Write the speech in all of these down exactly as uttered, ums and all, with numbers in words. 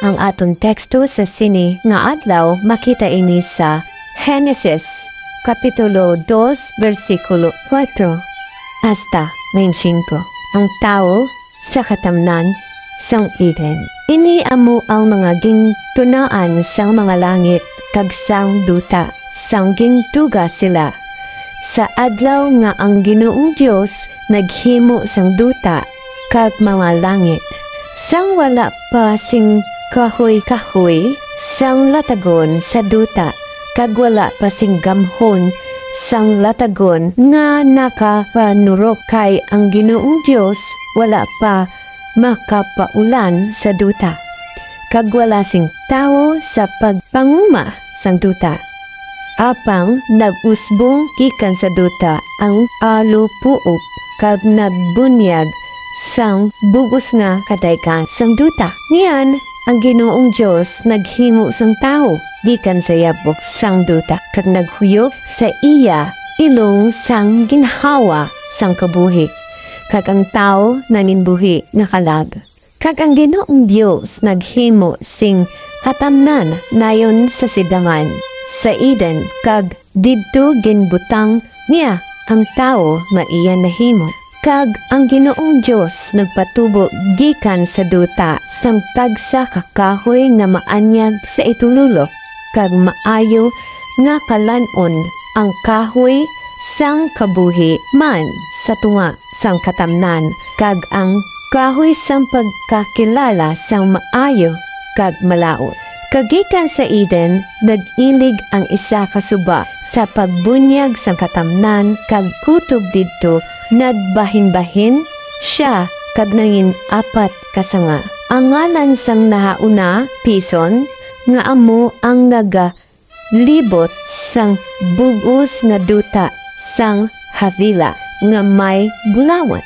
Ang aton teksto sa sini nga adlaw makita ini sa Genesis, Kapitulo dos, bersikulo kuwatro hasta bente singko. Ang tawo sa katamnan sang Eden. Ini amo ang mga gintunaan sang mga langit kag sang duta, sang gintuga sila, sa adlaw nga ang Ginoong Dios naghimo sang duta kag mga langit, sang wala pa sing kahoy-kahoy sang latagon sa duta, kag wala pa sing gamhon sang latagon nga nakapanurok, kay ang Ginoong Dios wala pa makapaulan sa duta, kag wala sing tawo sa pagpanguma sang duta. Apang nag-usbong gikan sa duta ang alupuop, kag nagbunyag sang bug-os nga kadaygan sang duta. Niyan, ang Ginoong Dios naghimo sang tawo gikan sa yabok sang duta, kag naghuyop sa iya ilong sang ginhawa sang kabuhi, kag ang tawo nanginbuhi nga kalag. Kag ang Ginoong Dios naghimo sing katamnan nayon sa sidangan sa Eden, kag didto ginbutang niya ang tawo nga iya nahimo. Kag ang Ginoong Dios nagpatubo gikan sa duta sang tagsa ka kahoy nga maanyag sa itululok, kag maayo nga kalan-on ang kahoy sang kabuhi man sa tunga sang katamnan, kag ang kahoy sang pagkakilala sang maayo kag malaut. Kag gikan sa Eden nag-ilig ang isa ka suba sa pagbunyag sang katamnan, kag kutob didto nagbahinbahin sia kag nangin-apat ka sanga. Ang ngalan sang nahauna, Pison, nga amo ang naga libot sang bug-os nga duta sang Havilah nga may bulawan.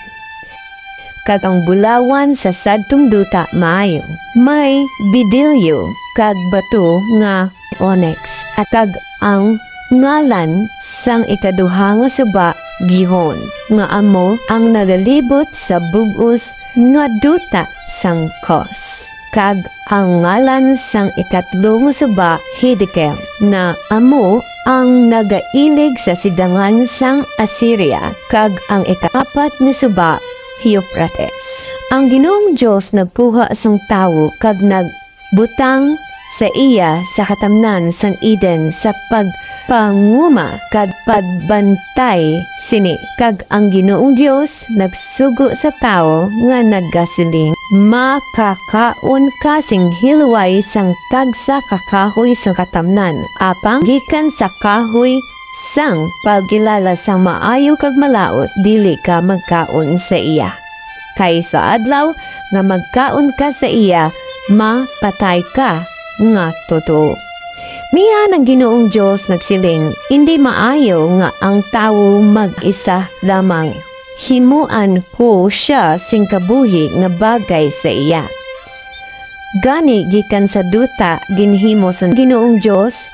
Kag ang bulawan sa sadtong duta maayo, may bidilyo kag bato nga onyx, at kag ang ngalan sang ikaduha nga suba Gihon, nga amo ang nagalibot sa bug-os nga duta sang Cos. Kag ang ngalan sang ikatlo nga suba Hiddekel, nga amo ang nagailig sa sidangan sang Asiria, kag ang ikaapat nga suba Eufrates. Ang Ginoong Dios nagkuha sang tawo kag nagbutang sa iya sa katamnan sang Eden sa pagpanguma kag pagbantay sini. Kag ang Ginoong Dios nagsugo sa tawo nga nagasiling, "Makakaon ka sing hilway sang tagsa ka kahoy sang katamnan, apang gikan sa kahoy sang pagkilala sang maayo kag malaut dili ka magkaon sa iya. Kay sa adlaw nga magkaon ka sa iya, mapatay ka nga totoo." Niyan ang Ginoong Dios nagsiling, "Indi maayo nga ang tawo mag-isa lamang. Himuan ko sia sing kabuhi nga bagay sa iya." Gani, gikan sa duta ginhimo sang Ginoong Dios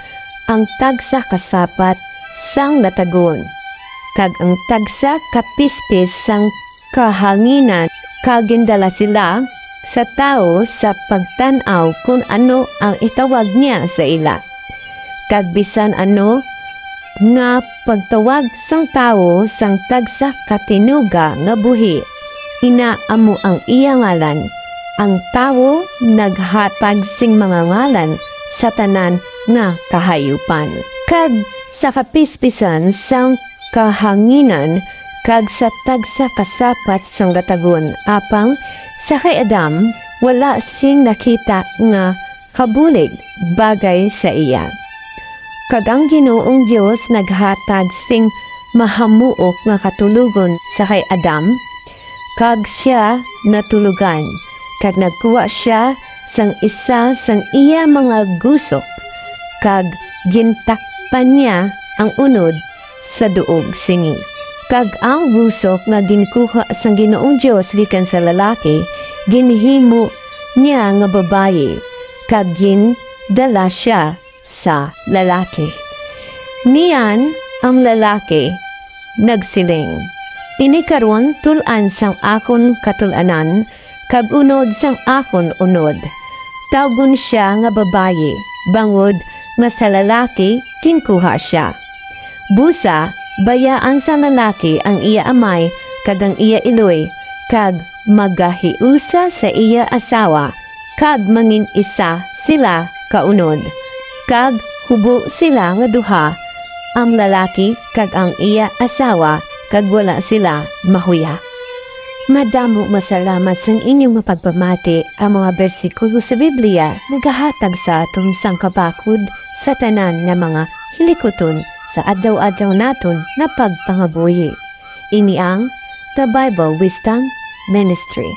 ang tagsa ka sapat sang latagon, kag ang tagsa ka pispis sang kahanginan, kag gindala sila sa tawo sa pagtan-aw kon ano ang itawag niya sa ila. Kag bisan ano nga pagtawag sang tawo sang tagsa ka tinuga nga buhi, ina amo ang iya ngalan. Ang tawo naghatag sing mga ngalan sa tanan nga kahayupan, kag sa kapispisan sang kahanginan, kag sa tagsa ka sapat sang latagon, apang sa kay Adam wala sing nakita nga kabulig bagay sa iya. Kag ang Ginoong Dios naghatag sing mahamuok nga katulogon sa kay Adam, kag sia natulogan, kag nagkuha sia sang isa sang iya mga gusok, kag gintakpan niya ang unod sa duog sini. Kag ang gusok nga ginkuha sang Ginoong Dios gikan sa lalaki, ginhimo niya nga babayi, kag gindala sia sa lalaki. Niyan ang lalaki nagsiling, "Ini karon tul-an sang akon katul-anan, kag unod sang akon unod. tawgon sia nga babayi, bangod nga sa lalaki ginkuha sia. Busa, bayaan sang lalaki ang iya amay kag ang iya iloy, kag magahiusa sa iya asawa, kag mangin-isa sila kaunod, kag hubo sila nga duha, ang lalaki kag ang iya asawa, kag wala sila mahuya. Madamo masalamat sang inyong mapagpamati ang mga bersikulo sa Biblia nagahatag sa aton sang kabakod sa tanan nga mga hilikuton sa adlaw-adlaw naton nga pagpangabuhi. Ini ang The Bible Wisdom Ministry.